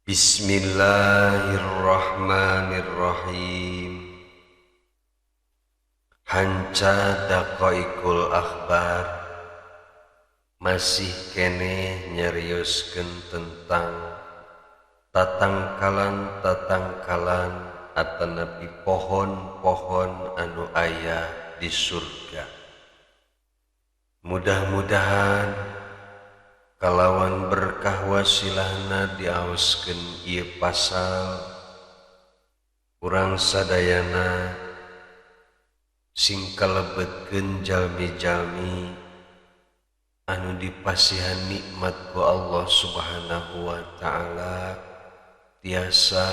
Bismillahirrahmanirrahim. Hanca Daqaiqul Akhbar masih keneh nyarioskeun tentang tatangkalan-tatangkalan atanapi pohon-pohon anu aya di surga. Mudah-mudahan kalawan berkah wasilahna diaoskeun ieu pasal urang sadayana sing kalebetkeun jalmi-jalmi anu dipasihan nikmat ku Allah Subhanahu wa taala tiasa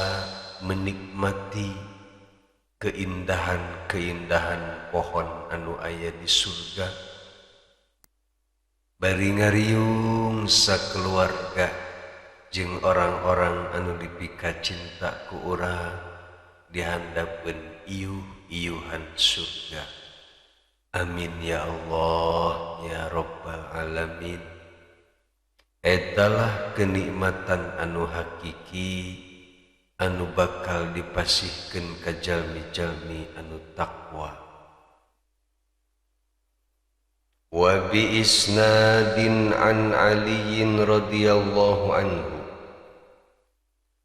menikmati keindahan-keindahan pohon anu aya di surga. Bari ngariung sakeluarga jeung orang-orang anu dipika cinta ku urang dihandapeun iuh-iuhan surga. Amin ya Allah ya Rabbal alamin. Etalah kenikmatan anu hakiki anu bakal dipasihkeun ka jalmi-jalmi anu takwa. Wa bi isnadin an Aliyin radhiyallahu anhu,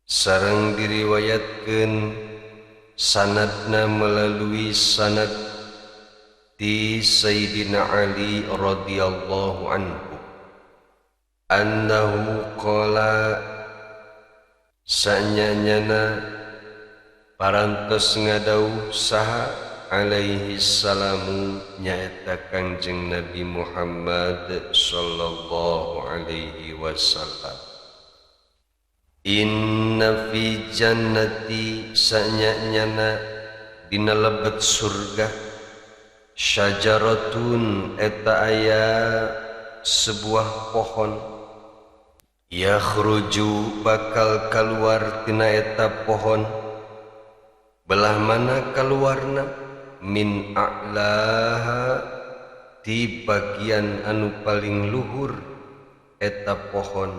sareng diriwayatkeun sanadna melalui sanad ti Sayyidina Ali radhiyallahu anhu, annahu qala, sanyanyana parantos ngadauh saha alaihi salamu nyaeta Kangjeng Nabi Muhammad sallallahu alaihi wasallam. Inna fi jannati, sanyanyana dina lebet surga, syajaratun eta aya sebuah pohon, yakhruju bakal kaluar tina eta pohon, belah mana kaluarna, min a'laha di bagian anu paling luhur eta pohon,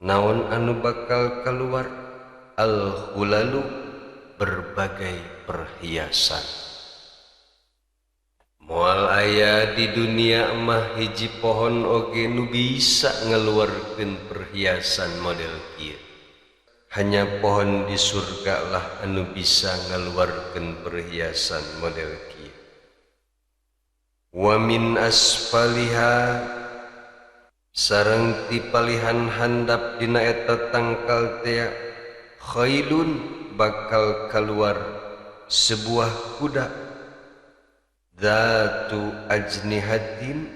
naon anu bakal keluar, al-hulalu berbagai perhiasan. Moal aya di dunia mah hiji pohon oge nu bisa ngeluarkeun perhiasan model kieu. Hanya pohon di surga lah anu bisa ngeluarkeun perhiasan model kieu. Wa min asfaliha, sareng ti palihan handap dina eta tangkal tea, khailun bakal keluar sebuah kuda, dzatu ajnihatin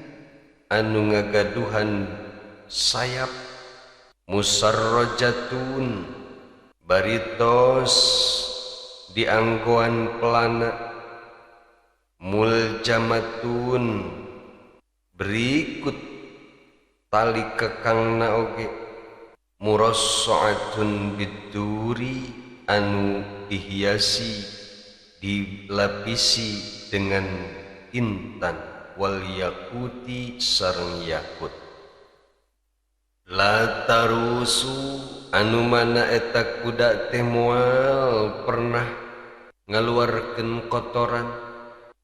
anu ngagaduhan sayap, musarrajatun baritos dianggoan pelana, muljamatun berikut tali kekangna oge, murassaatun biduri anu dihiasi dilapisi dengan intan wal yakuti sareng yakut. La tarusu anu mana eta kuda teh moal pernah ngaluarkeun kotoran,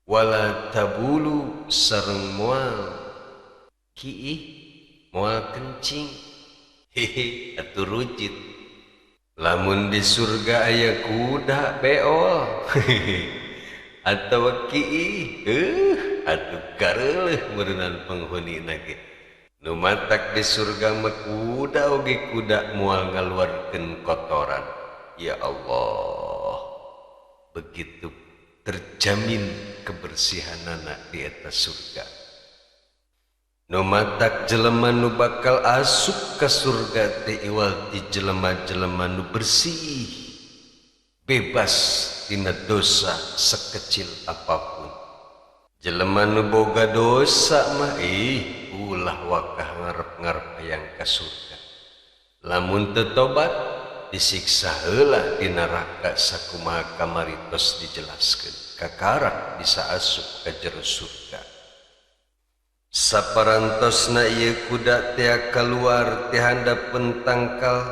wala tabulu sareng moal kiih moal kencing. Hehe atuh rujit. Lamun di surga aya kuda beol atawa kiih, atuh gareuleuh meureunnan penghunina ge. Nu matak di surga mah kuda oge kuda moal ngaluarkeun kotoran. Ya Allah, begitu terjamin kebersihanana di eta surga. Nu matak jelema nu bakal asup ka surga teh iwal ti jelema-jelema nu bersih, bebas tina dosa sekecil apapun. Jelema nu boga dosa mah ih ulah wakah ngarep-ngarep hayang ka surga. Lamun teu tobat disiksa heula di neraka sakumaha kamari tos dijelaskeun, kakarak bisa asup ka jero surga. Saparantosna ieu kuda tea kaluar ti handapeun tangkal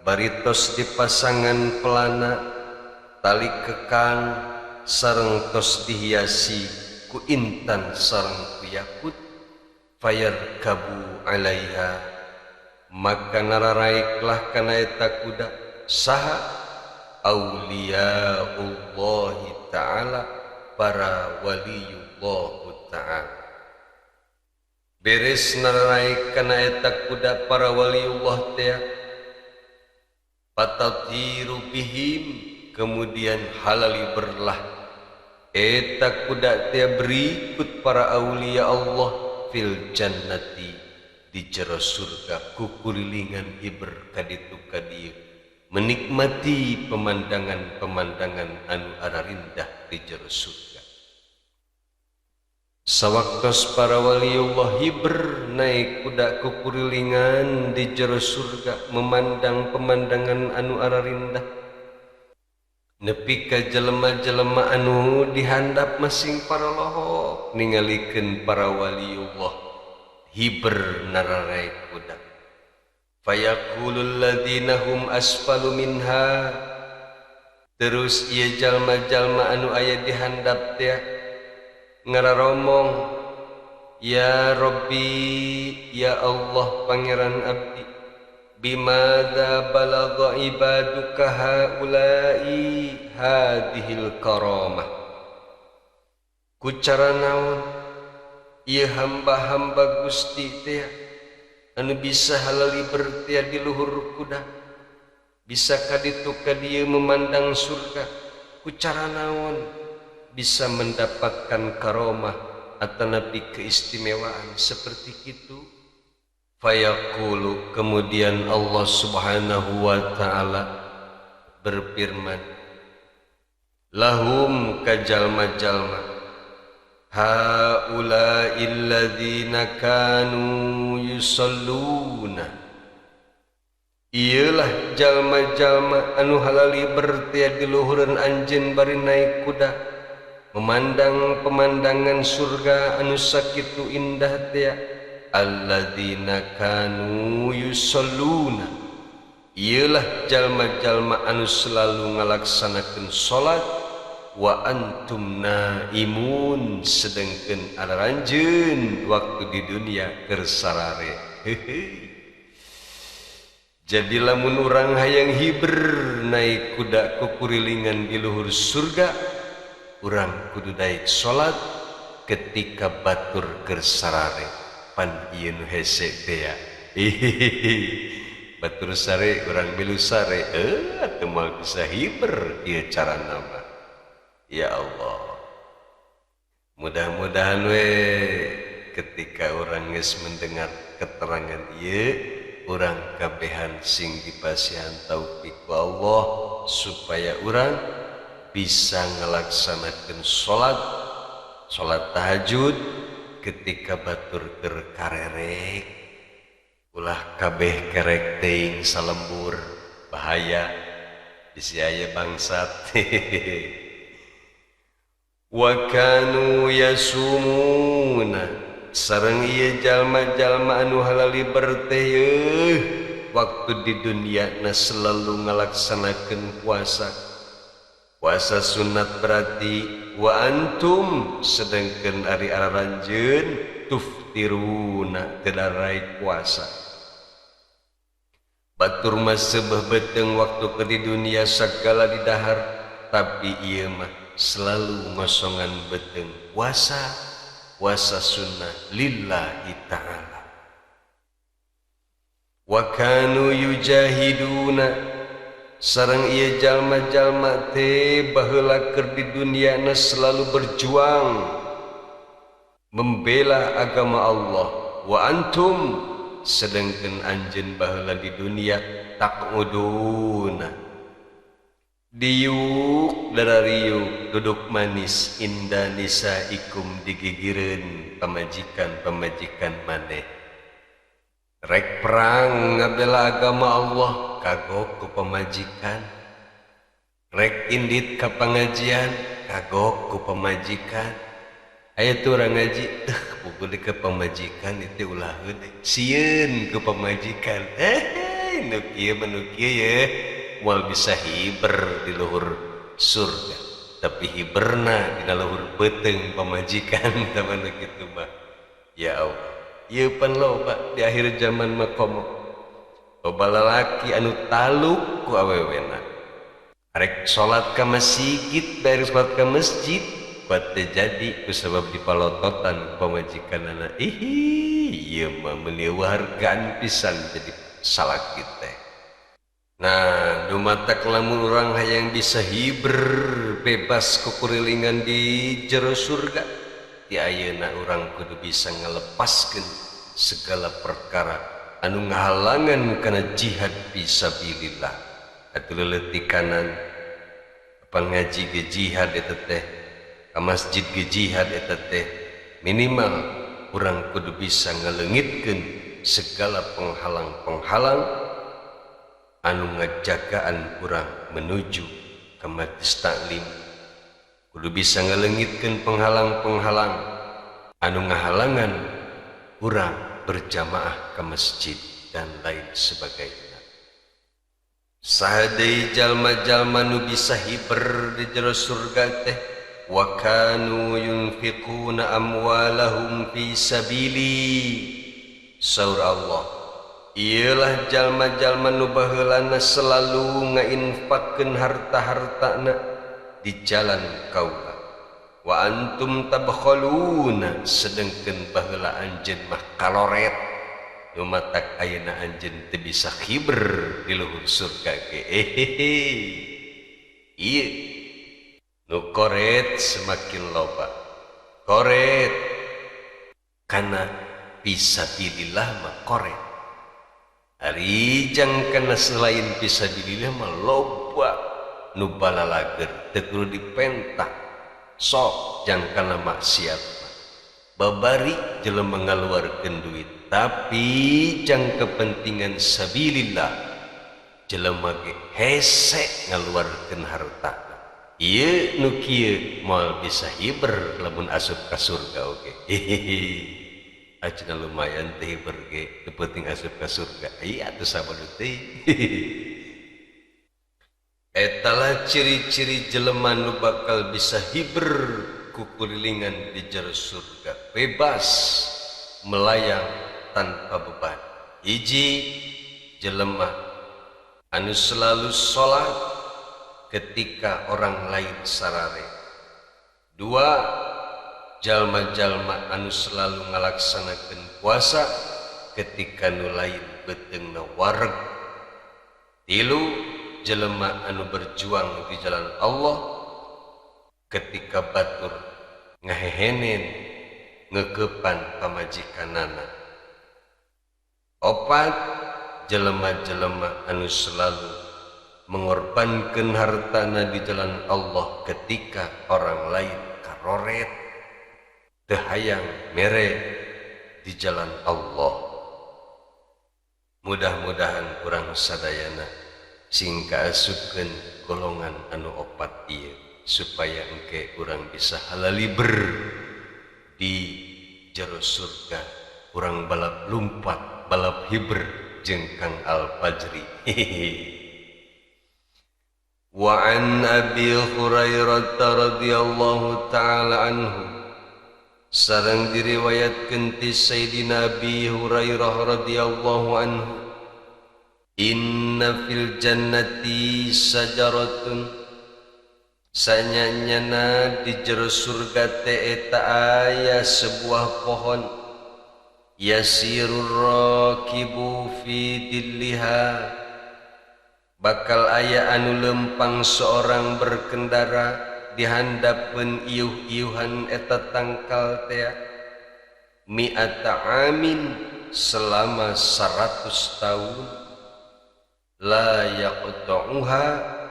Bari tos dipasangan pelana, tali kekang, sareng tos dihiasi ku intan sareng ku yakut. Fayarkabu 'alaiha, maka nararaeklah kana eta kuda saha auliyaullahi ta'ala, para waliyullah ta'ala. Beres nararaek kana eta kuda para waliullah teh, patatiru bihim, kemudian halali berlah eta kuda teh berikut para aulia Allah fil jannati, di jero surga, kukulilingan hiber kaditu kadieu, menikmati pemandangan-pemandangan anu ararindah di jero surga. Sawaktos para waliullah hiber naik kuda kukurilingan di jero surga memandang pemandangan anu ararindah, nepi ka jelema-jelema anu dihandap masing paralohok ningalikeun para waliullah hiber nararaek kuda. Fayaqulul ladzina hum asfalu minha, terus ieu jalma-jalma anu aya dihandap teh ngararomong, ya Rabbi, ya Allah pangeran abdi, bimadza balagha ibaduka haula'i hadhil karamah, ku cara naon ieu hamba-hamba Gusti teh anu bisa halali bertia di luhur kuda, bisa kaditu kadieu memandang surga, ku cara naon bisa mendapatkan karomah atanapi keistimewaan seperti itu. Fayaqulu, kemudian Allah Subhanahu wa ta'ala berfirman, lahum kajalma-jalma, haula'il ladzina kanu yusalluna, iyalah jalma-jalma anu halali bertia di luhureun anjeun bari naik kuda memandang pemandangan surga anu sakitu indah teh. Alladzina kanu yusalluna, iyalah jalma-jalma anu selalu ngalaksanakeun salat, wa antum naimun, sedengkeun araranjeun waktu di dunia keur sarare. Jadi lamun urang hayang hiber naik kuda kukurilingan di luhur surga, urang kudu daek salat ketika batur keur sarare. Pan ieu nu hese teh ya. Batur sare urang milu sare, atuh moal bisa hiber ieu carana mah. Ya Allah, mudah-mudahan we ketika urang geus mendengar keterangan ieu, urang kabehan sing dipasihan taufik ku Allah supaya urang bisa ngelaksanakeun salat, salat tahajud ketika batur keur karerek. Ulah kabeh kerek teuing salembur, bahaya bisi aya bangsat. Wa kanu yasumuna, sareng ieu jalma-jalma anu halali berteh waktu di dunia na selalu ngalaksanakeun puasa, puasa sunat berarti, wa antum, sedangkeun ari araranjeun tuftiruna, teu daraek puasa. Batur mah seubeuh beuteung waktu keur di dunia sagala didahar, tapi ieu mah selalu ngosongan beuteung puasa, puasa sunnah lillahi ta'ala. Wa kanu yujahiduna, sareng ieu jalma-jalma teh baheula keur di dunia na selalu berjuang membela agama Allah, wa antum, sedangkeun anjeun baheula di dunia taquduna, diuk darariuk duduk manis inda nisaikum, digigireun pamajikan-pamajikan maneh. Rek perang ngabela agama Allah kagok ku pamajikan, rek indit ka pangajian kagok ku pamajikan. Aya tuh urang ngaji teh pukul ke pamajikan itu ulah sieun ke pamajikan. Nu kieu mah nu kieu ye moal bisa hiber di luhur surga, tapi hiberna dina luhur beuteung pamajikan tah nu kitu mah. Ya Allah, ieu pan loba di akhir zaman mah komo loba lalaki anu taluk ku awewena, arek salat ka masjid, beres salat ka masjid kuat teu jadi kusabab dipalototan pamajikanana. Ihi ieu mah meuni hargaan pisan jadi salaki teh. Nah, nu matak lamun urang hayang bisa hiber bebas kukurilingan di jero surga, ti ayeuna urang kudu bisa ngalepaskeun segala perkara anu ngahalangan kana jihad fisabilillah. Atuh leuleutikanan pangaji ge jihad eta teh, ka masjid ge jihad eta teh, minimal urang kudu bisa ngaleungitkeun segala penghalang-penghalang anu ngajagaan urang menuju ke majlis taklim. Kudu bisa ngaleungitkeun penghalang-penghalang anu ngahalangan urang berjamaah ke masjid dan lain sebagainya. Saha deui jalma-jalma nu bisa hiber di jero surga teh, wa kanu yunfiquna amwalahum fi sabili. Saur Allah, iyalah jalma-jalma nu baheulana selalu ngainfakkeun harta-hartana di jalan kaula. Wa antum tabkhaluna, sedengkeun baheula anjeun mah kaloret, nu matak ayeuna anjeun teu bisa khiber di luhur surga ge. Hehehe. Ieu nu koret semakin loba. Koret kana fisabilillah mah koret. Ari jang kana selain fisabilillah mah loba nu balalager teu kudu dipentah. Sok jang kana maksiat mah babari jelema ngaluarkeun duit, tapi jang kepentingan sabilillah jelema ge hese ngaluarkeun harta. Ieu nu kieu moal bisa hiber lamun asup ka surga oge. Hehehe. Acina lumayan teh hiber ge, teu penting asup ka surga. Iya atuh sabodo teh. Etalah ciri-ciri jelema nu bakal bisa hiber kukulilingan di jero surga, bebas melayang tanpa beban. Hiji, jelema anu selalu sholat ketika orang lain sarare. Dua, jalma-jalma anu selalu ngalaksanakeun puasa ketika nu lain beuteungna wareg. Tilu, jelema anu berjuang di jalan Allah ketika batur ngahehenen ngeukepan pamajikanana. Opat, jelema-jelema anu selalu mengorbankan hartana di jalan Allah ketika orang lain karoret teu hayang mere di jalan Allah. Mudah-mudahan urang sadayana sing kaasupkeun golongan anu opat ieu, supaya engke urang bisa halaliber di jero surga, urang balap lumpat balap hiber jeung Kang Al-Fajri. Wa an Abi Hurairah radhiyallahu ta'ala anhu, sareng diriwayatkeun ti Sayyidina Abi Hurairah radhiyallahu anhu, inna fil jannati sajaratun, sanyanyana di jero surga teh eta aya sebuah pohon, yasirur rakibu fi dilliha, bakal aya anu lempang seorang berkendara dihandapeun iuh-iuhan eta tangkal teh mi'ata amin, selama 100 tahun, la yaqta'uha,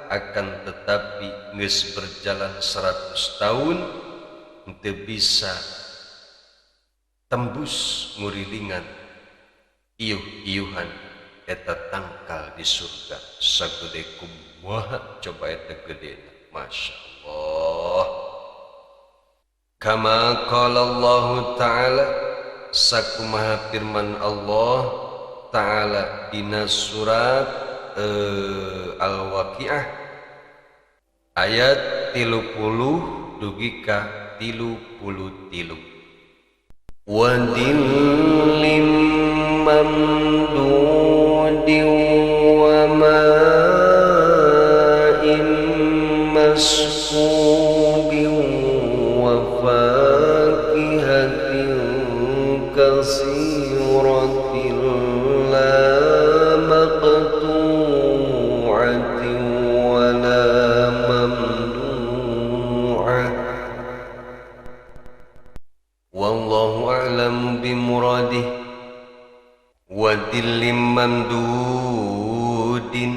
akan tetapi geus berjalan 100 tahun teu bisa tembus ngurilingan iuh-iuhan eta tangkal di surga. Sagede kumaha coba eta gedena, Masya Allah. Kama qala Allah ta'ala, sakumaha firman Allah Ta'ala dina surat Al-Waqiah ayat 30 dugi ka 33. Wa dhillim mamdudin wa ma'in masqubin wa fakihatin kasiratin la maqtu'atin wa la mamnu'ah. Wallahu a'lamu bimuradih. Wa dhillim mamdudin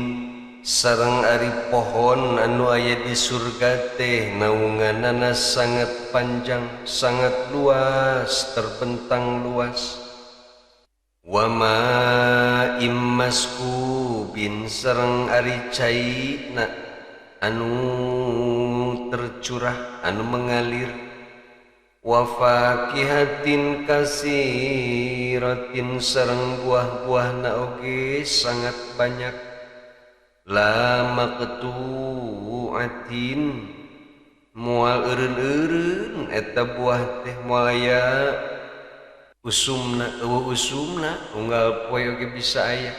sareng ari pohon anu aya di surga teh naunganana sangat panjang, sangat luas, terbentang luas. Wa ma'im maskubin sareng ari caina anu tercurah, anu mengalir. Wa fakihatin kasiratin sareng buah-buahna oge sangat banyak. La maqtu'atin moal eureun-eureun eta buah teh moal aya usumna, eueuh usumna unggal poe oge bisa aya.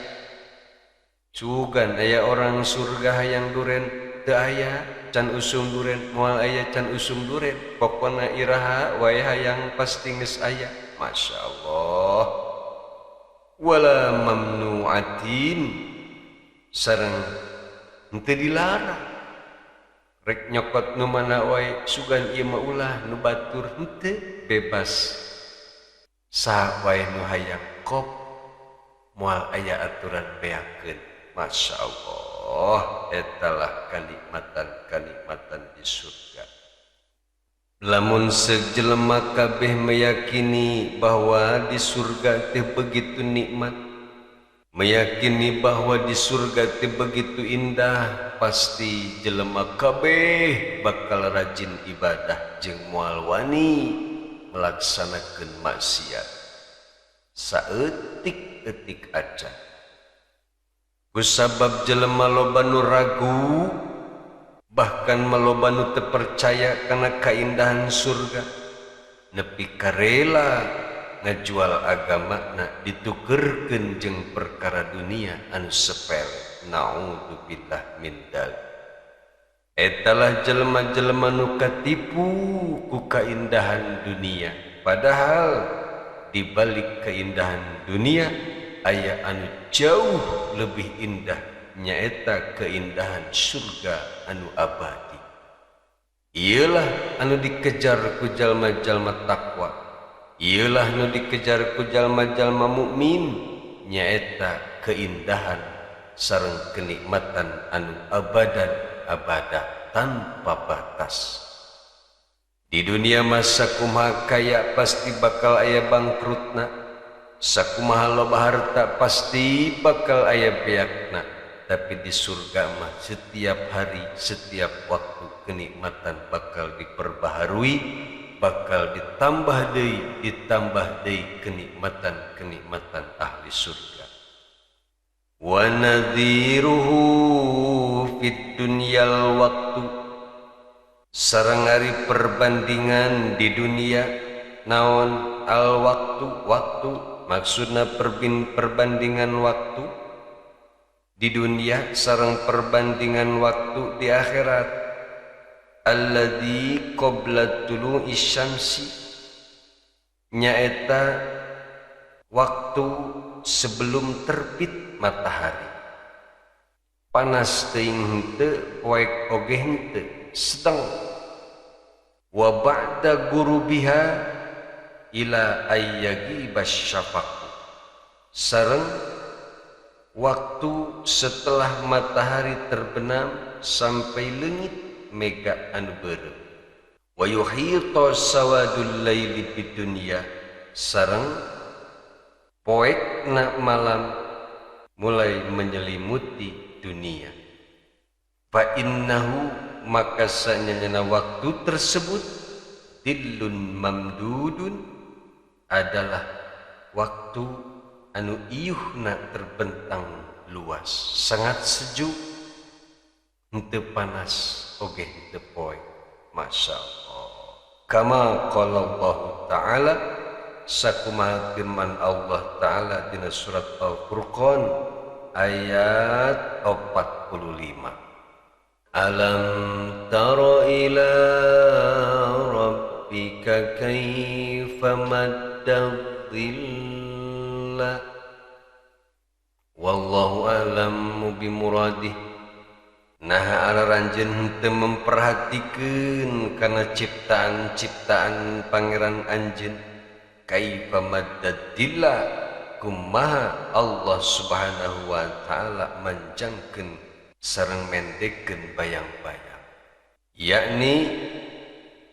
Cugan aya orang surga hayang duren teu aya can usum duren, moal aya can usum duren, pokona iraha wae hayang pasti geus aya. Masya Allah. Wala mamnu'atin sareng henteu dilarang rek nyokot nu mana wae sugan ieu mah ulah nu batur henteu, bebas saha wae nu hayang kop moal aya aturan beakeun. Masya Allah, etalah kanikmatan-kanikmatan di surga. Lamun sejelema kabeh meyakini bahwa di surga teh begitu nikmat, meyakini bahwa di surga teh begitu indah, pasti jelema kabeh bakal rajin ibadah jeung moal wani melaksanakeun maksiat saeutik-eutik acan. Kusabab jelema loba nu ragu, bahkan maloba nu teu percaya kana kaindahan surga, nepi karela ngajual agamana ditukerkeun jeung perkara dunia anu sepele. Naudzubillah min dzalik. Etalah jelema-jelema nu katipu ku kaindahan dunia, padahal di balik keindahan dunia aya anu jauh lebih indah, nyaeta keindahan surga anu abadi. Ieulah anu dikejar ku jalma-jalma takwa, ieulah nu dikejar ku jalma-jalma mukmin, nyaeta keindahan sareng kenikmatan anu abadan abada tanpa batas. Di dunia mah sakumaha kaya pasti bakal aya bangkrutna, sakumaha loba harta pasti bakal aya beakna, tapi di surga mah setiap hari, setiap waktu kenikmatan bakal diperbaharui, bakal ditambah deui kenikmatan-kenikmatan ahli surga. Wa nadhiruhu fid dunyal waktu sareng ari perbandingan di dunia naon al waktu, waktu maksudna perbandingan waktu di dunia sareng perbandingan waktu di akhirat. Alladzi qabla tulu'i syamsi nyaeta waktu sebelum terbit matahari. Panas teuing henteu, poek oge henteu, sedang. Wa ba'da gurubiha ila ayyagi basyafaq sareng waktu setelah matahari terbenam sampai leungit mega anu beureum. Wa yuhita sawadul laili bid dunya sareng poekna malam mulai menyelimuti dunia. Fa innahu maka sanyana waktu tersebut dillun mamdudun adalah waktu anu iuhna terbentang luas, sangat sejuk, henteu panas oge henteu poek. Masya Allah. Kama qala Allah Ta'ala, sakumaha firman Allah Ta'ala dina surat Al-Furqan ayat 45. Alam tara ila rabbika kaifa madda dhilla wallahu a'lamu bimuradih. Nah araranjeun henteu memperhatikeun kana ciptaan-ciptaan pangeran anjeun. Kaifa maddadilla, kumaha Allah Subhanahu wa taala manjangkeun sareng mendekkeun bayang-bayang, yakni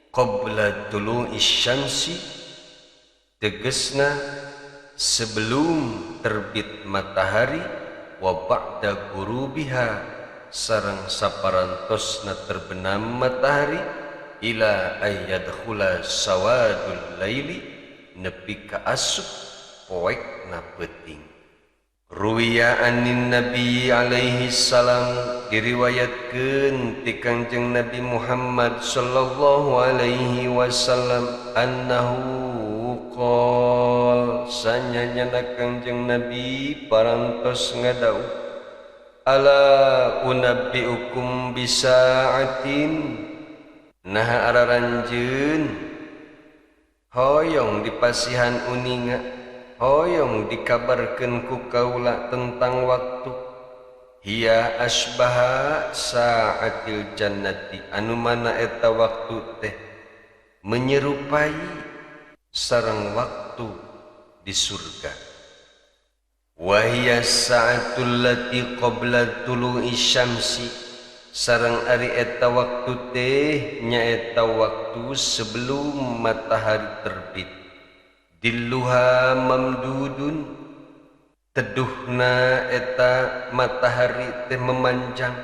qabla tulu'i syamsi, tegesna sebelum terbit matahari, wa ba'da ghurubiha, sareng saparantosna terbenam matahari, ila ayyadkhula sawadul laili, nepi ka asup poekna peuting. Ruwiya anin Nabi alaihi salam, diriwayatkeun ti Kangjeng Nabi Muhammad sallallahu alaihi wasallam, annahu qol, sanyanyana Kangjeng Nabi parantos ngadau, ala unabbiukum bisa'atin, naha araranjeun hoyong dipasihan uninga, hoyong dikabarkeun ku kaula tentang waktu. Hiya asbaha sa'atil jannati, anu mana eta waktu teh menyerupai sareng waktu di surga. Wa hiya sa'atul lati qabla tulu'i syamsi, sareng ari eta waktu teh nyaeta waktu sebelum matahari terbit. Dilluha mamdudun, teduhna eta matahari teh memanjang.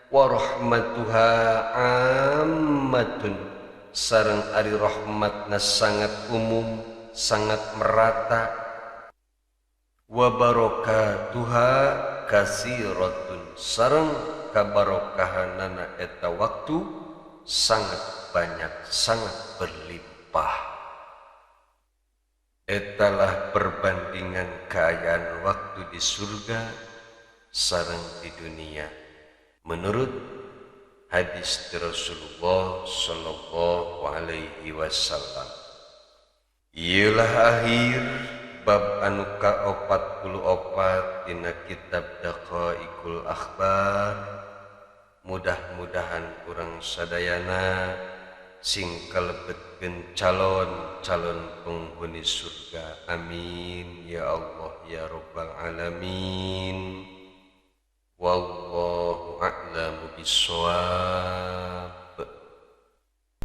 Wa rahmatuha ammatun, sareng ari rahmatna sangat umum, sangat merata. Wa barakatuha kasiratun, sareng kabarokahanana eta waktu sangat banyak, sangat berlimpah. Etalah perbandingan keayaan waktu di surga sareng di dunia menurut hadis Rasulullah sallallahu alaihi wasallam. Ieulah akhir bab anu ka-44 dina kitab Daqaiqul Akhbar. Mudah-mudahan urang sadayana sing kalebetkeun calon-calon penghuni surga. Amin ya Allah ya Rabbal alamin. Wallahu a'lamu bissawab.